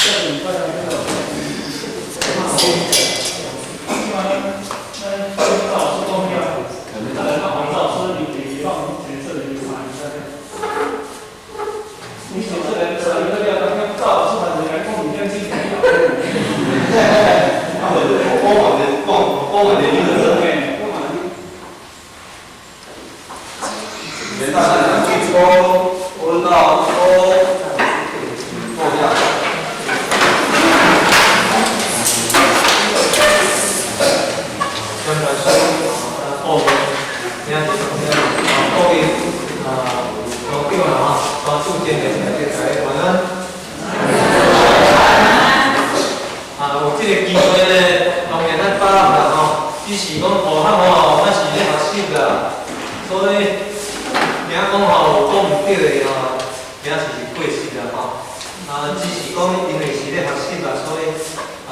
這禮拜啊，咱老師講了，再來讓黃老師你給讓我們檢測的一個反應。你檢測來查一個料，當天趙老師反正來講，你先進去。啊，我講的講講完的就是。連大家去抽，我到抽，抽一下。宣傳書啊，報名，今日啊，各位啊，校長啦吼，關注真的大家晚安。啊，有這個機會呢，當然咱把握啦吼，只是講學校吼，咱是咧學習啦，所以。聽講吼有講毋對的吼，也是過失啦吼。啊，只是講因為是咧學習啦，所以啊，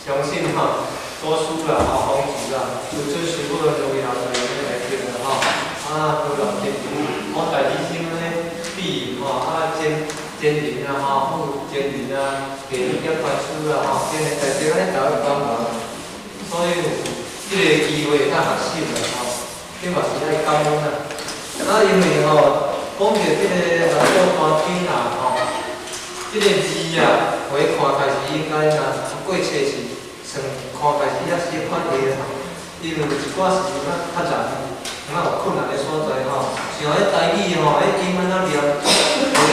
相信吼，祖師啦吼，方丈啦，有准師傅就為後在咧來聽啦吼。啊，好啦，天我大醫生安尼比吼，啊，真真人啊吼，有真人啊，給你點傳師啦吼，真的在這安尼台灣幫忙，所以有這個機會通學習啦吼，這嘛是愛感恩啦。啊，因為吼，講著這個人做單經啊吼，這個字啊，互伊看開是應該若過冊是算看開是遐小可的吼，因為有一寡是較較難，較有困難的所在吼。像彼台語吼，彼音按怎念，有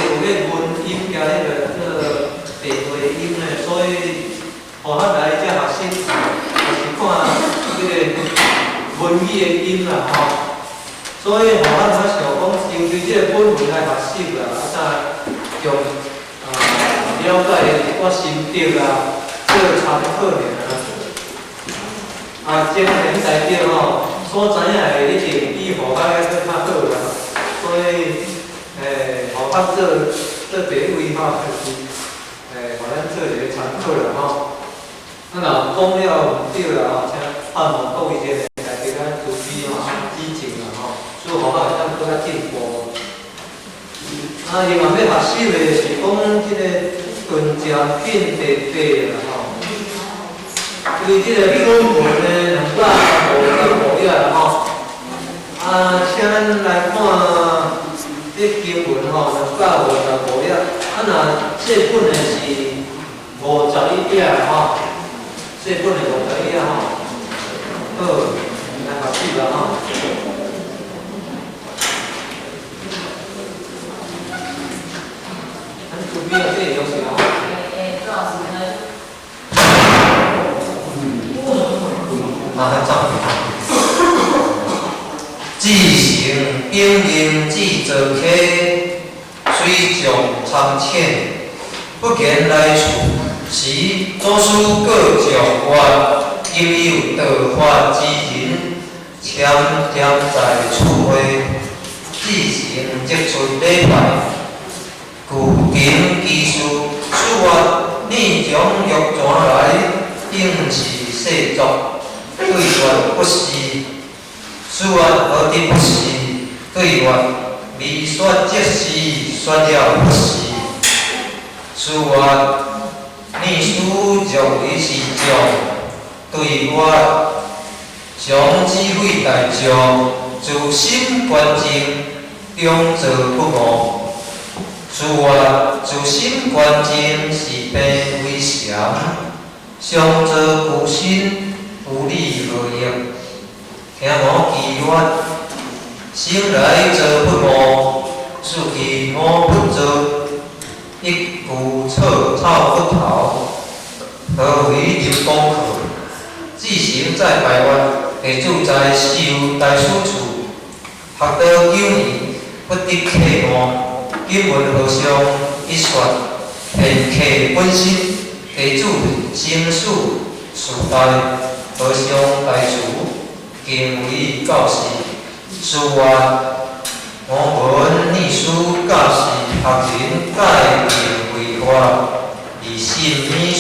有彼文音加彼個這個白話音呢，所以予咱來遮學習，也是看這個文語的音啦吼。所以，予咱較想講，針對這個本文來學習啦，啊，才用啊了解一寡心得啊，做參考爾。啊，這個台頂吼，所知影的一定比戶口還閣較好啦。所以，予咱做做第一位吼，就是，予咱做一個參考啦吼。啊，若講了毋對啦吼，請盼望各位這個大家慈悲吼，指正啦吼。所以，予咱會當閣較進步。啊，另外欲學習的是講這個論禪品第八啦吼。因為這個本文呢，255頁啦吼。啊，請咱來看這經文吼，255頁。啊，若這本的是51頁吼，這本的51頁吼。好，來學習啦吼。準備啊，這個東西吼。麻煩走。至誠頂人至造溪，水眾參淺，不言來處。時祖師告眾曰：今有道法之人，潛踮在此會，至誠即出禮拜。具勤其事，師曰：你從玉泉來，應是世俗。對曰：不是。師曰：何得不是？對曰：未說即是說了不是。師曰：你師若為是眾。對曰：常智慧大眾，自心觀靜，中坐不誤。師曰：自心觀靜是便為禪，常坐孤身，無理何益？聽無記曰：生來坐不誤，死去無不坐。一具草草骨頭，何為入功課？至誠再拜曰：弟子在受大師處，學道9年，不得契悟。今聞和尚一說，便契本心。弟子生死時代，和尚大慈，敬為教示。師曰：吾聞你師教示學人戒定慧法，而甚麼師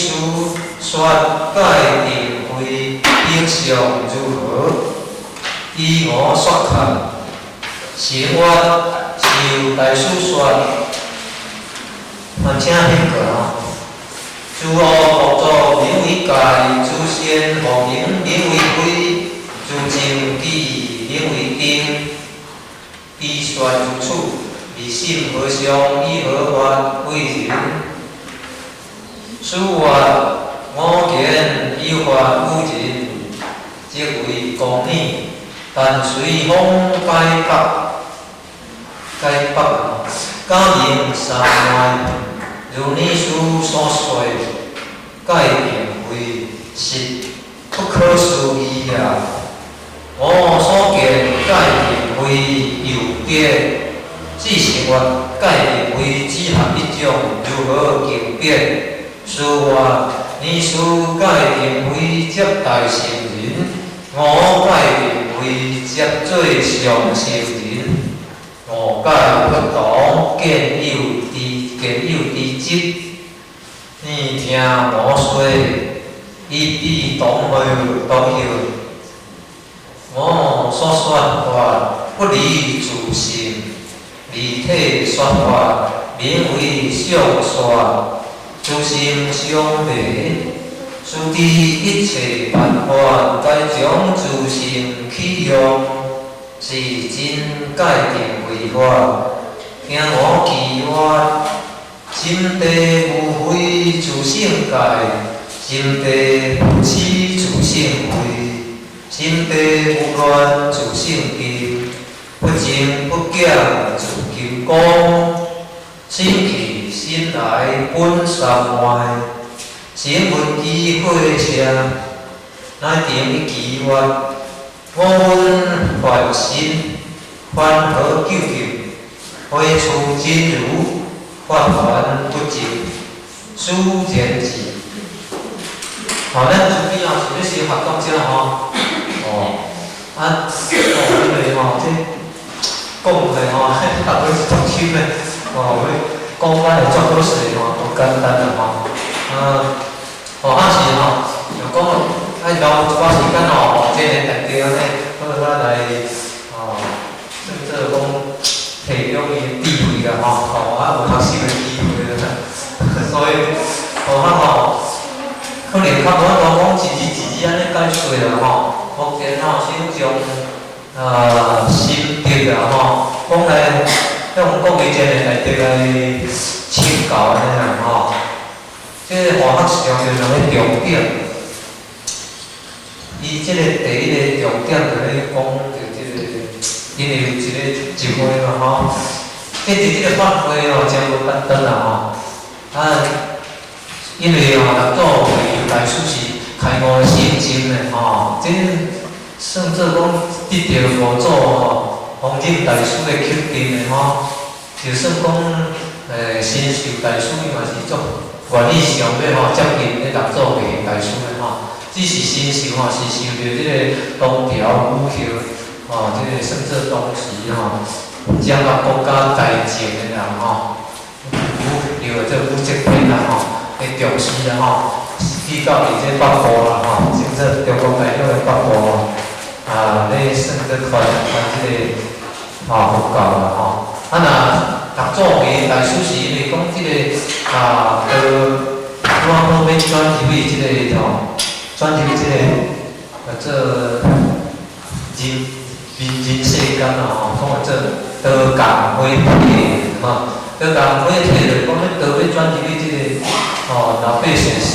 說戒定慧頂相如何？依我說看。誠曰：受大師說。啊，請彼個吼。諸惡莫作名為戒，諸善莫行名為慧，諸正記名為定。彼說如此，彼心何相？以何法為人？師曰：我見有法有人，即為公理。但隨風解北，解北，假名三昧。如尼師所說，戒定慧實不可思議也。我所見戒定慧有別，智成曰：戒定慧只合一種，如何軽別？師曰：尼師戒定慧接大乘人，我戒定慧接做上乘人。五戒不同，見有之見有之執。你聽我說，以彼當何當曉？我所說法不離自性，離體說法名為相說，自性相違。須知一切萬法皆從自性起用，是真戒定慧法。聽我偈話，心地無非自性戒，心地無痴自性慧，心地無亂自性定，不增不減自金剛。心去心來本三昧，聲聞機火車，乃定一偈話：我聞梵身，云何究竟？何處真如？法還不淨，師言止。好，咱準備哦，是欲先學到遮吼。哦，啊，哦，因為吼，這講的吼，大家是足深的，哦，講咱會足好勢吼，無簡單啦吼。啊，哦，啊是吼，就講愛留一寡時間吼，這個大家呢，好咱來哦，算做講提供伊的智慧啦吼，哦，啊有學習的機會啦，所以，哦，啊吼，可能較無法度講一字一字按呢解說啦吼。目前吼，先將啊心得啦吼，講來向國語前的大家來請教按呢啦吼。這個化學上有兩个重點，伊這個第一个重點就咧講著這個，因為有一个集會嘛吼，這佇這個法會哦，真無簡單啦吼。啊，因為吼，六祖慧能大師是開悟的聖人的吼，這算做講得著五祖吼，弘忍大師的肯定的吼，就算講神秀大師伊嘛是足願意想欲吼接近這六祖慧能大師的吼，只是神秀吼是受著這個唐朝武後吼，這個算做當時吼掌握國家大政的人吼，武叫做武則天啦吼的重視啦吼，去到佇這北部啦吼，算做中國大陸的北部啊，咧算做傳傳這個吼佛教啦吼。啊若六祖慧能大師是因為講這個啊，都拄仔好欲轉入去這個吼，轉入去這個叫做人人人世間啦吼，講話做道共火體吼，道共火體就是講咧道欲轉入去這個吼老百姓世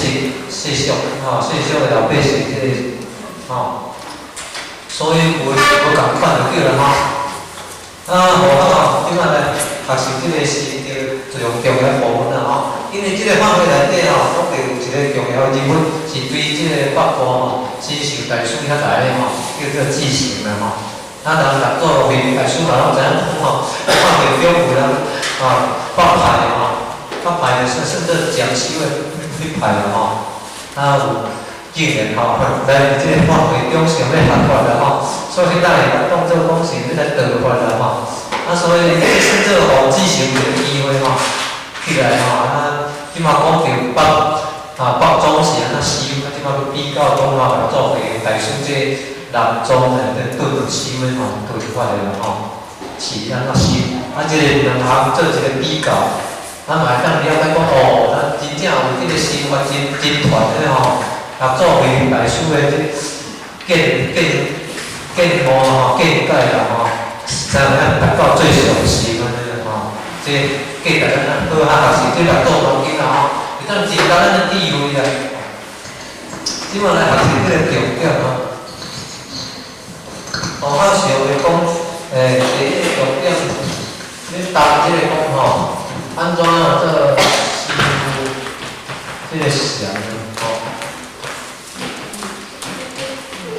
世俗吼，世俗的老百姓這個吼，所以有的是無仝款就對啦吼。啊，好啊，這擺來學習這個是著最重要部分啦吼，因為這個法會內底吼，講著有一個重要人物，是對這個北部吼，神秀大師遐來的吼，叫做智成啦吼。啊，人六祖慧能大師嘛攏知影講吼，法會中有人啊北派的吼，北派的算算做禪修的彼派啦吼。啊有竟然吼，來這個法會中想欲學法啦吼，所以咱會當做講是欲來道法啦吼。啊，所以這算做予智成一個機會吼，起來吼，啊，這馬講著北啊北宗是按怎修，啊這馬閣比較講吼，六祖慧能大師這南宗的這頓修的吼，頓法的啦吼，是按怎修？啊，這個兩項做一個比較，咱嘛會當了解講哦，咱真正有這個這個修法真真傳的吼，六祖慧能大師的這見見見悟吼，見解啦吼，才有影達到最上乘按呢吼。這價值咱好好學習這六祖壇經啦吼，會當增加咱的智慧啦。這馬來學習這個重點吼，哦，較常會講，第一個重點，你答這個講吼，按怎樣做修這個禪吼？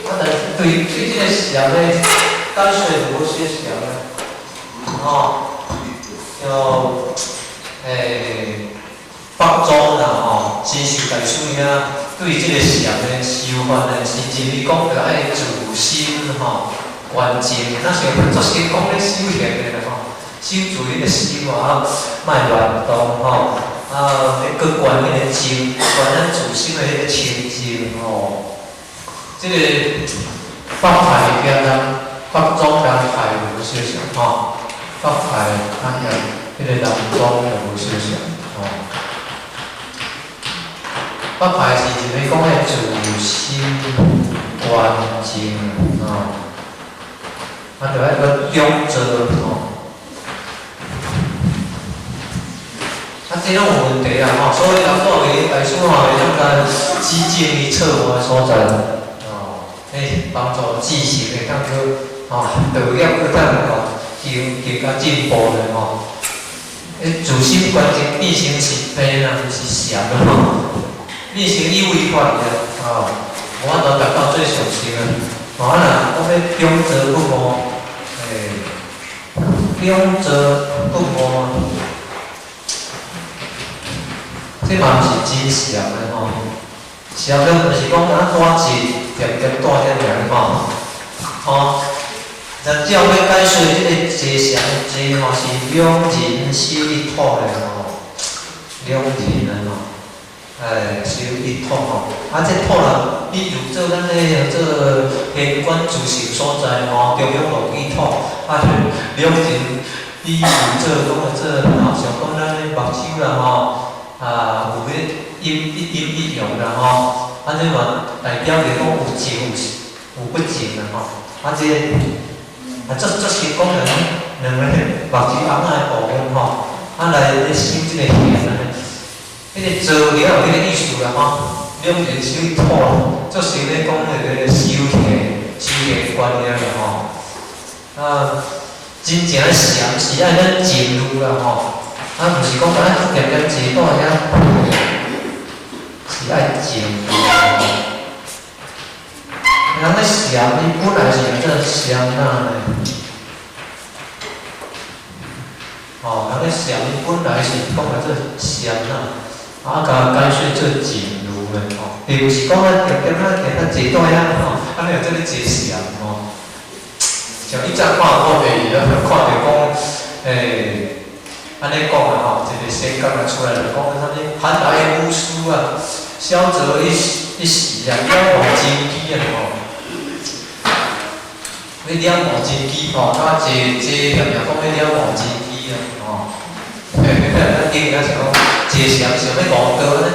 啊，但是對對這個禪的解說無小相咧，吼，像北宗啦吼，真壽大師遐對這個禪的修法呢，是認為講著愛自心吼觀靜，若像做成講咧修行的啦吼，修住彼個心啊，莫亂動吼，啊，欲閣觀彼個靜，觀咱自心的彼個清淨吼。這個北派兼南北宗南派有無相像吼？北派啊，遐彼個南宗有無相像吼？北派是認為講的自心觀靜吼，啊，著愛閣中坐吼。啊，這攏有問題啊吼，所以六祖慧能大師吼，會當共指正伊錯誤的所在，吼，幫助知識會當閣吼，道業閣當吼，更更加進步咧吼。自心觀靜變成是病啦，毋是禪啦吼，變成有為法啦，吼，無法度達到最上乘啊。吼，啊若講欲中坐不悟，中坐不悟，這嘛毋是真禪的吼。禪了毋是講啊單坐，恬恬蹛遐爾吼，吼。若照欲解說這個坐禪的坐吼，是兩人修一土的吼，兩人的吼，修一土吼。啊，這土啦，比如做咱咧做玄關自性所在吼，中央落基土，啊，兩人比如做講來做吼，像講咱咧目睭啦吼，啊，有彼陰一陰一陽啦吼，啊，這嘛代表著講有靜有有不靜啦吼，啊，這啊，足足成功兩兩個目睭紅仔的部分吼，啊來咧修這個行啊，彼個坐了有彼個意思啦吼，兩人修土，做成咧講彼個修行修行觀念啦吼，啊，真正的禪是愛咱靜慮啦吼，啊，毋是講咱恬恬坐蹛遐，是愛靜慮。人咧禪，伊本來是做禪那的，吼，人咧禪，伊本來是講來做禪那，啊，共解說做靜慮的吼，並毋是講咱恬恬咱恬咱坐蹛遐吼，按呢就做咧坐禪吼。像以前看我袂記，看著講，按呢講啊吼，一個仙講啊出來就講啥物寒來無事啊，小坐一一時啊，了悟真機啊吼。欲了悟真機吼，啊坐坐恬恬講欲了悟真機啊吼。咱頂下想講坐禪想欲悟道呢，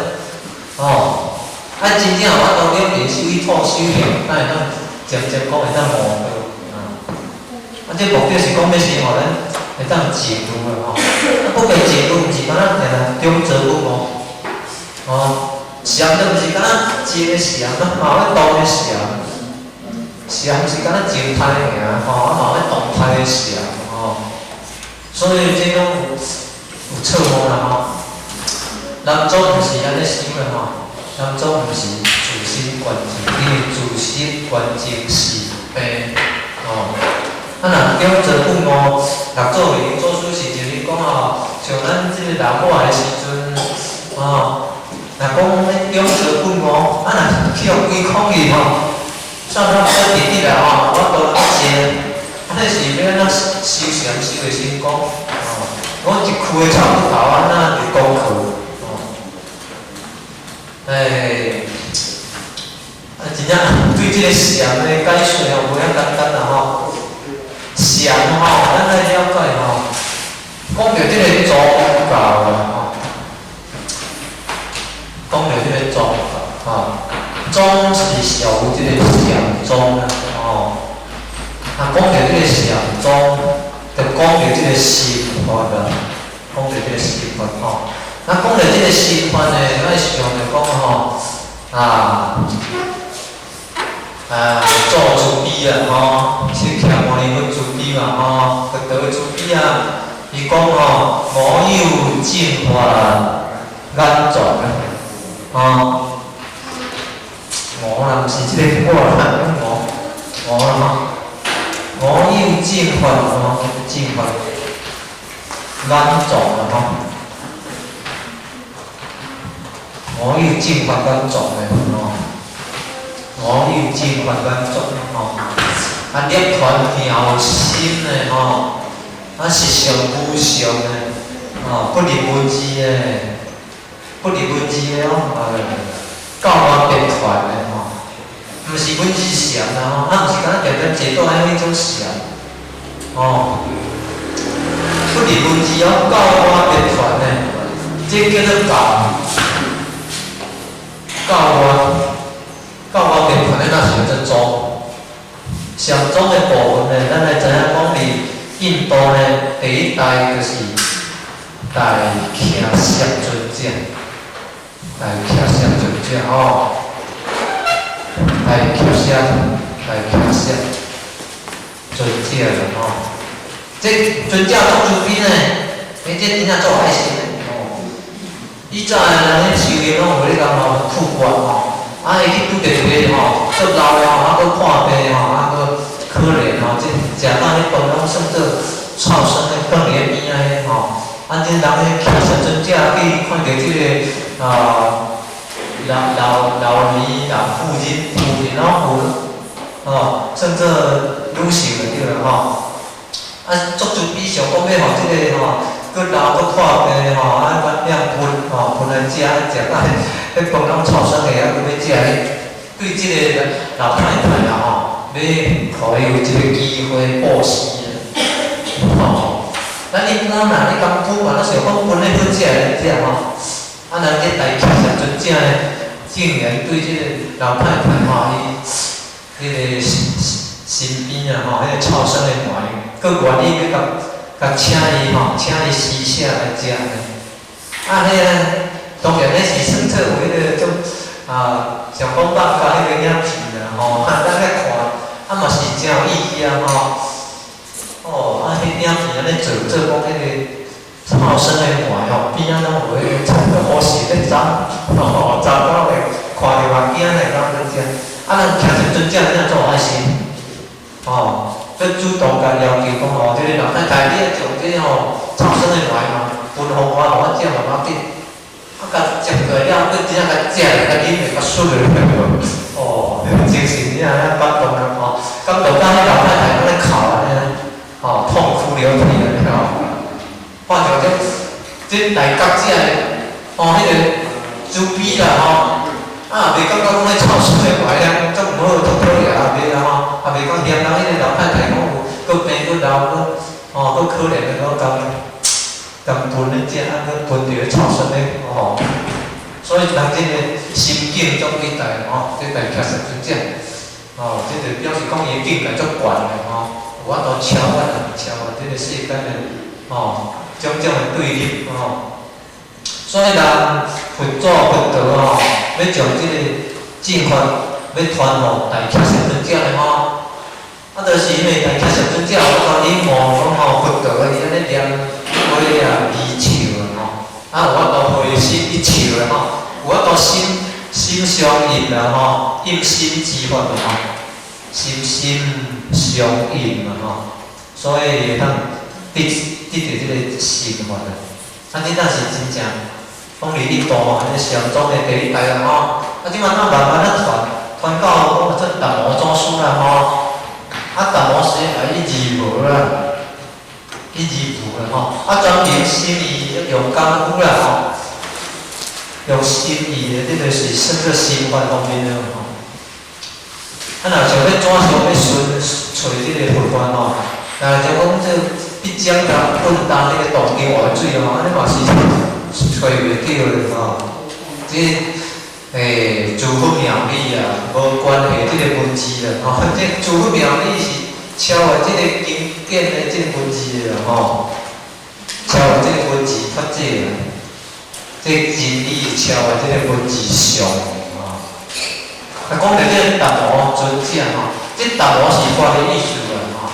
吼。啊，真正有法度兩人修一土修行，才會當漸漸講會當悟道啊。啊，這目的是講欲是予咱會當靜慮的吼。啊，不過靜慮毋是敢若定定中坐不悟，吼。禪就毋是敢若靜的禪啊，嘛有動的禪。禪是敢若靜態爾，吼，啊嘛有動態的禪，吼。所以這攏有有錯誤啦吼。南宗毋是按呢想的吼，南宗毋是自心觀靜，因為自心觀靜是病，吼。啊，若中坐不悟，六祖慧能祖師是就是講吼，像咱這個老化的時陣，吼，若講欲中坐不悟，啊若去予規空去吼，算咱說直直啦吼，無法度靜，按呢是欲按怎修禪修會成功？吼，講一區的臭骨頭按怎佇功課？吼，啊，真正對這個禪的解說吼，無遐簡單啦吼。禪吼，咱愛了解吼，講著這個宗教啦吼，講著這个宗吼，宗是屬於這个禪宗啊，吼。啊，講著這个禪宗，就講著這个心法啦，講著這个心法吼。啊，講著這个心法呢，咱想著講吼，做慈悲啊，吼，釋迦牟尼佛慈悲嘛，吼，佛陀的慈悲啊，伊講吼，無有正法眼藏啊，吼，無啦，毋是這个我啦，無，無啦吼，無有正法吼，正法眼藏啦吼，無有正法眼藏的吼。無有正法眼藏吼，啊，涅槃妙心的吼，啊，實相無相的，吼，不立文字的，不立文字的哦，教我別傳的吼，毋是文字禪啦吼，啊，毋是敢若定定坐倒彼種禪，吼，不立文字哦，教我別傳的，這叫做教，教我。教我別傳的那是叫做宗，禪宗的部分呢，咱來知影講佇印度呢，第一代就是大迦葉尊者，大迦葉尊者吼，大迦葉，大迦葉尊者啦吼，這尊者足慈悲呢，伊這真正足愛心的吼，以前的人咧修行攏有咧共吼吐骨吼。啊，伊去拄著一个吼，足老的吼，啊，閣看病吼，啊，閣可憐吼，這食到彼飯攏算做臭酸的，放佇咧邊仔彼吼。啊，這人彼迦葉尊者去看著這个啊老老年老婦人，婦人老婦，吼，算做女性就對啦吼。啊，足慈悲想講欲予這个吼，閣老閣看病吼，啊，阮領飯吼，飯來食，食到彼飯攏臭酸的，啊，閣欲食，對這个老太太啊吼，欲予伊有一个機會布施啊，吼。咱一般啦，你功夫嘛，咱想講分咧好食來食吼，啊，人這大迦葉尊者呢，竟然對這个老太太吼，伊彼个身邊啊吼，彼个臭酸的環，閣願意欲共共請伊吼，請伊施捨來食呢。啊，彼個當然彼是算做有彼个種啊，像講放假彼個影片啦吼，啊，咱咧看，啊嘛是誠有意義啊吼。哦，啊，彼影片按呢做做講彼個臭酸的糜吼，邊仔攏有彼个烏色咧走，吼，走到會看著嘛驚咧，感覺遮。啊，咱迦葉尊者真正足有愛心，吼，閣主動共要求講吼，這個老太太，你愛將這吼臭酸的糜吼，分予我，予我食嘛無要緊。啊，共接過來了，閣真正共食咧，共飲咧，共啜落去，哦，精神真正感動人吼，感動到彼老太太攏咧哭按呢，吼，痛哭流涕按呢吼。看著這這大覺者的，吼，彼個慈悲啦吼，啊，袂感覺講彼臭酸的糜咧，足毋好，足討厭啊，袂啦吼，也袂講嫌人彼個老太太講有閣病閣老閣，吼，閣可憐的，閣共共分咧食，啊，閣分著臭酸的，吼。所以人這個心境足偉大吼，這大迦葉尊者，吼，這就表示講伊的境界足懸的吼，有法度超越啊，超越這個世間的，吼，種種的對立吼。所以人佛祖佛陀吼，欲將這個正法欲傳予大迦葉尊者的吼，啊，就是因為大迦葉尊者有法度仰慕講吼佛陀伊按呢念花啊微笑吼，啊有法度回心一笑的吼，有法度心心相印啦吼，印心之法啦吼，心心相印啦吼，所以會當得得著這個心法啦。啊，這當是真正講佇印度吼，按呢禪宗的第一代啦吼，啊，這馬當慢慢仔傳，傳到講做達摩祖師啦吼，啊，達摩師來伊二無啦，伊二無啦吼，啊，專憑心意用功夫啦吼，用心意的，這個是算做心法方面的吼。啊，若想欲怎想欲尋揣這個佛法吼，若就講這一掌共滾焦彼個洞間活水吼，按呢嘛是揣袂著的吼。這欸，諸佛妙理啊，無關係這个文字啦，吼，這諸佛妙理是超越這个經典的這个文字啦，吼，超越這个文字脫節啦，這個真理超越這个文字上的吼。啊，講著這個達摩尊者吼，這達摩是佛的意思啦，吼。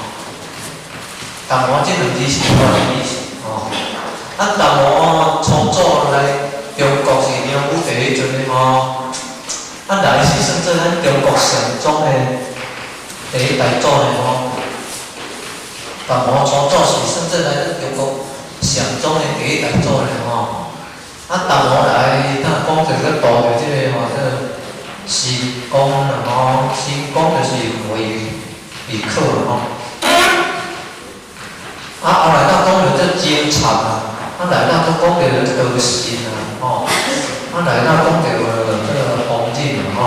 達摩這兩字是佛的意思，吼。啊，達摩創祖來中國是梁武帝彼陣的吼。啊，來是算做咱中國禪宗的第一代祖的吼。達摩創祖是算做來咱中國禪宗的第一代祖的吼。啊，達摩來，咱講著閣度著這個吼，這個神功啦吼，神功就是慧慧可吼。啊，後來咱講著這僧璨啊，啊來咱閣講著道信啊，吼，啊來咱講著這個弘忍啊，吼，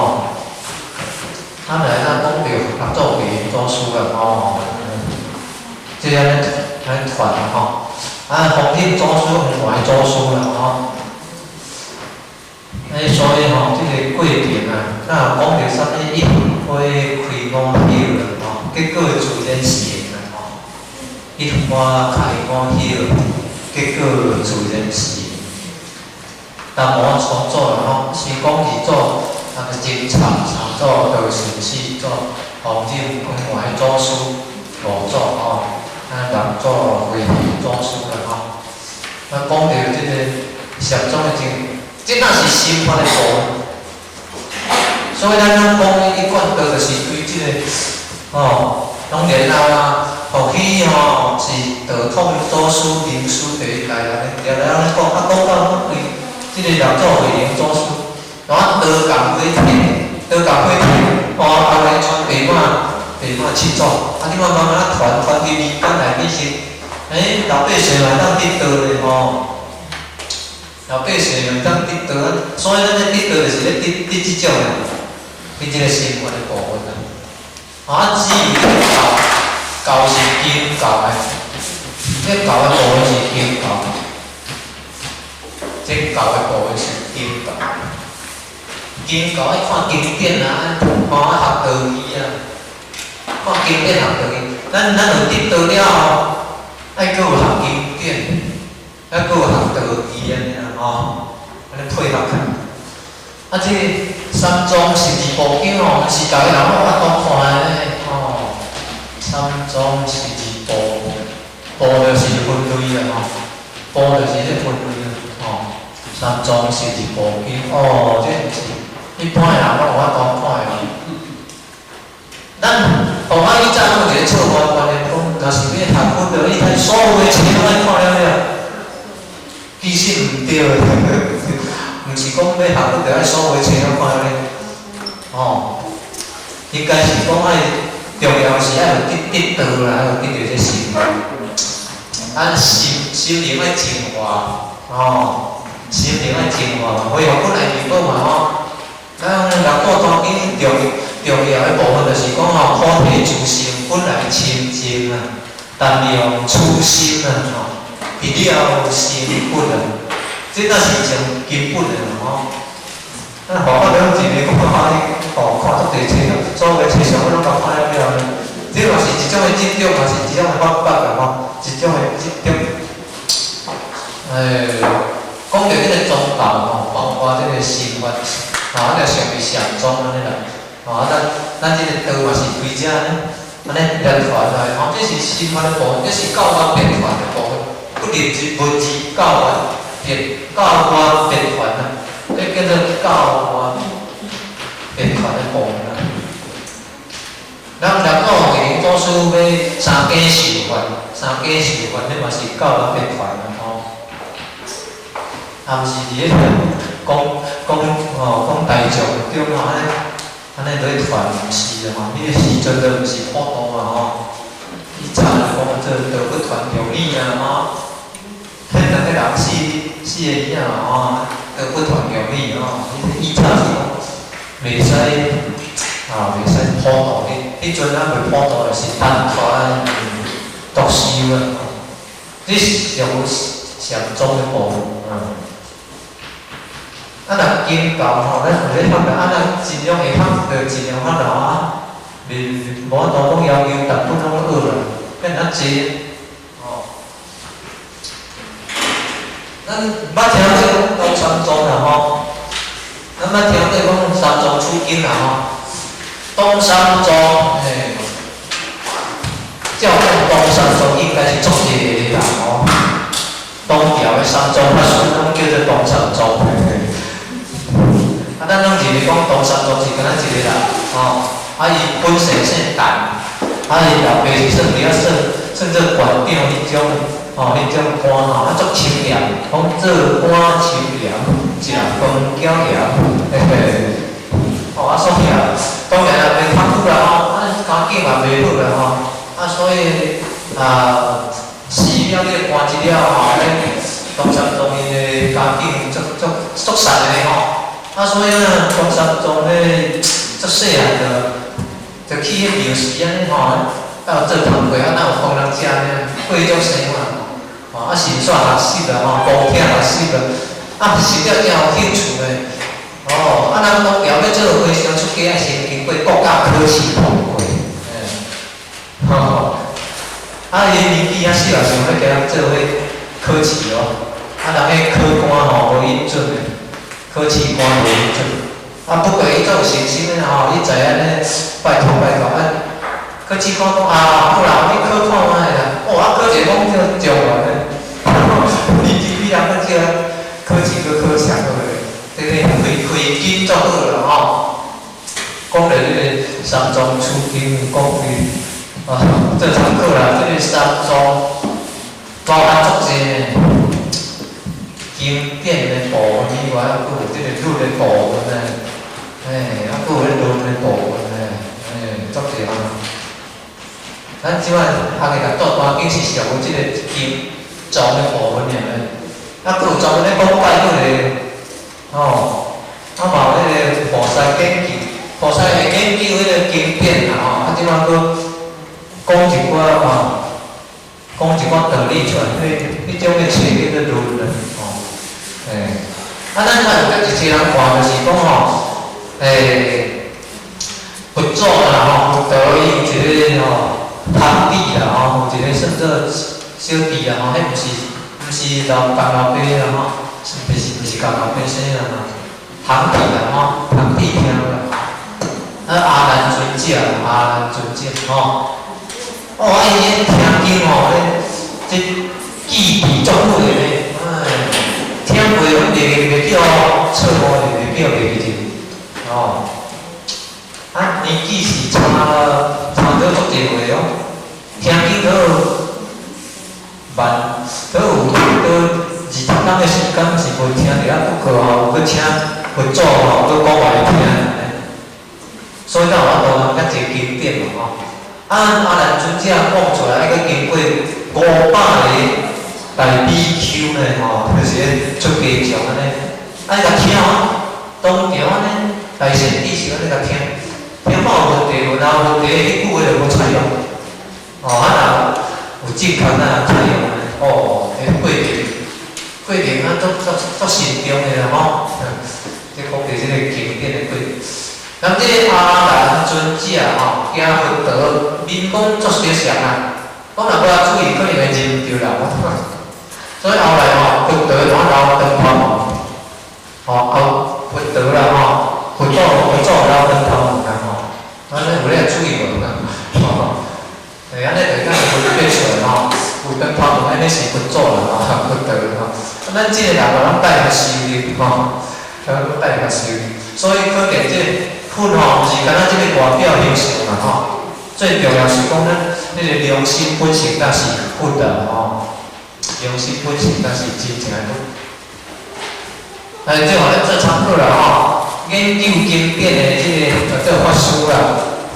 啊來咱講著六祖慧能祖師啊，吼，這按呢按呢傳吼，啊弘忍祖師、弘懷祖師啦，吼。哎，所以吼，這個過程啊，咱若講著啥物一花開五葉啦，吼，結果自然成啦，吼。一花開五葉，結果自然成。達摩創祖啦，吼，是講二祖，啊個僧璨三祖道信四祖，弘忍弘懷祖師五祖吼，啊六祖慧能祖師啦，吼。啊，講著這個禪宗的經。這若是心法的部分，所以咱攏講一貫道，就是對這個，吼，當然啊，伏羲吼是道統祖師、明師第一代啊，常常按呢講，啊講到對這個六祖慧能祖師，然後道共火天，道共火天，哦，後來傳地滿七祖，啊，你慢慢慢傳傳去民間內面是，欸，老百姓嘛會當得道咧吼。老百姓會當得道，所以咱咧得道就是咧得得這種的，得這個心法的部分啊。啊，至於這個教，教是經教的，這個教的部分是經教，這個教的部分是經教。經教愛看經典啊，吼啊學道義啊，看經典學道義。咱咱有得道了後，愛閣有學經典，愛閣有學道義按呢啦吼，按呢配合起來。啊，這個三藏十二部經吼，是逐个人攏有法度看的呢吼。三藏十二部，部就是分類啦吼，部就是咧分類啦吼。三藏十二部經，哦，這毋是一般的人攏有法度看的。咱吼啊，以前攏有一個錯誤觀念，講若是欲學佛著，你睇所有的書攏愛看了了。其實毋對，毋是講欲學佛著愛所有的書攏看了了。吼，應該是講愛重要是愛有得得道啦，愛有得著這心。咱心心靈愛淨化，吼，心靈愛淨化，恢復本來面目嘛吼。咱六祖壇經重重要的部分就是講吼，菩提自性本來清淨啊，但用初心啊，吼，直了成佛啊，這若是上根本的吼。咱佛法了一个講法，你吼看足濟冊，所有的冊上我攏共看了了。這嘛是一種的執著，嘛是一種的方法啦吼，一種的執著。欸，講著這個宗教吼，包括這個心法，吼，啊，就屬於禪宗按呢啦。吼，啊，咱咱這個道嘛是對這按呢，按呢流傳來，吼，這是心法的部分，這是教外別傳的部分，不認字文字教外別教外別傳啊，這叫做教外別傳的部分啊。咱六祖慧能祖師欲三家受法，三家受法，彼嘛是教外別傳啊吼。啊，毋是佇咧講講吼講大眾中吼，按呢按呢落傳毋是啦吼，彼個時陣都毋是普渡啊吼。以前講做道不傳中語啊吼，彼兩個人四四個囡仔吼，道不傳中語吼，以前是講袂使啊，袂使普渡，彼彼陣還未普渡，就是單傳獨修啊。這是上禪宗的部分啊。啊，若經教吼，咱有咧學的，啊，咱盡量會學就盡量學啦吼啊，袂無法度講要求逐本攏學啦，變較濟吼。咱捌聽過講東三宗啦吼，咱捌聽過講三藏取經啦吼，東三宗嘿，照講東三宗應該是足濟個啦吼，唐朝的三藏法師攏叫做東三宗。啊，咱攏認為講東三宗是敢若一個人，吼，啊，伊本姓姓陳，啊，伊老爸是算佇遐算算做縣長彼種，吼，彼種官吼，啊，足清廉，講做官清廉，食飯繳鹽，嘿嘿，吼，啊，所以啊，當然也袂較久啦吼，啊，家境嘛袂好啦吼，啊，所以啊，寺廟這個官職了吼，安呢東三宗𪜶的家境足足足實的吼。啊，所以啊，東三宗咧足細漢就去彼廟時按呢吼，啊有做工課，啊哪有幫人食呢？過彼種生活，吼啊，先煞學習啦吼，功聽學習啦，啊，學了真有興趣呢。哦，啊，咱唐朝欲做和尚出家，愛先經過國家考試通過，嘿，吼，啊，伊年紀較細也想欲共人做伙考試哦，啊，人彼考官吼無允准的。考試官無允准，啊，不過伊足有信心的吼，伊知按呢拜託拜託啊，考試官講啊，好啦，你考看覓啦，哦，啊，考一個講叫狀元呢，年紀比人較少，考試閣考上好咧，這個慧慧根足好啦吼。講著這個三藏取經講伊啊，做參考啦，這個三藏包含足濟經典的部分以外，還閣有這個律的部分呢，嘿，還閣有彼論的部分呢，嘿，足濟項。咱這擺學的大大經是屬於這個經藏的部分爾呢，啊，閣有專門咧講戒律的，吼，啊嘛有彼個菩薩研究，菩薩會研究彼個經典啦吼，啊，這擺閣講一寡吼，講一寡道理出來，彼種的冊叫做論啦，吼，嘿，啊，咱這擺有閣一濟人看，就是講吼，佛祖啦吼，佛陀伊有一個吼堂弟啦吼，有一個算做小弟啦吼，彼毋是老共老爸啦吼，是毋是共老爸生啦吼，堂弟啦吼，堂弟兄啦，啊阿難尊者，阿難尊者吼，哦，啊伊聽經吼，這記憶足好的呢，哎，聽過攏袂袂記哦，錯誤的袂記袂記得，哦，啊年紀是差差著足濟歲哦，聽經都萬都有都20工的時間是無聽著，啊不過吼有閣請佛祖吼閣講互伊聽，所以才有法度通遮濟經典嘛吼。啊，阿難尊者講出來，愛閣經過500個大比丘呢吼，就是彼出家眾按呢，愛共聽哦，當場按呢，大善知識按呢共聽，聽看有問題無？若有問題，彼句話就無採用。哦，啊若有正確啊採用呢，哦，彼過程過程啊足足足慎重的啦吼。這講著這個經典的過程。咁這個阿難尊者吼，驚佛陀面講足相像啊，講若無注意，可能會認著人。所以後來吼，佛陀怎留長頭毛，吼後佛陀啦吼，佛祖佛祖留長頭毛啦吼，按呢有咧注意無啦？吼，欸，按呢就會當分辨出來吼，有長頭毛按呢是佛祖啦吼，佛陀吼。啊，咱這個人嘛攏帶較修煉吼，攏帶較修煉，所以可見這個佛吼，毋是干焦這個外表形象啦吼，最重要是講咱那個良心本性才是佛啦吼，良心本性才是真正的佛。哎，最後咱做參考啦吼，研究經典的這個叫做法師啦，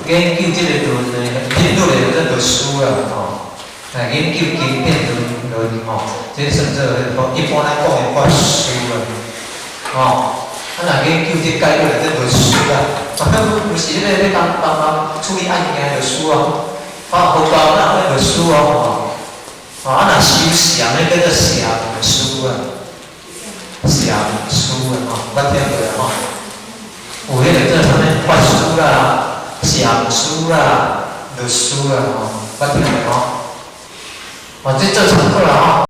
研究這個論的，這個論的叫做律師啦吼。哎，研究經典論論吼，這個算做一般咱講的法師啦，吼。啊，若研究這戒律的這律師啦，啊，毋是彼個咧幫幫忙處理案件的律師哦，啊，佛教哪有彼律師哦，吼，啊，若修禪的叫做禪師啊，禪師。師的吼，捌聽過啦吼？有彼个做啥物法師啦、禪師啦、律師啦吼，捌聽過吼？哦，這做參考啦吼。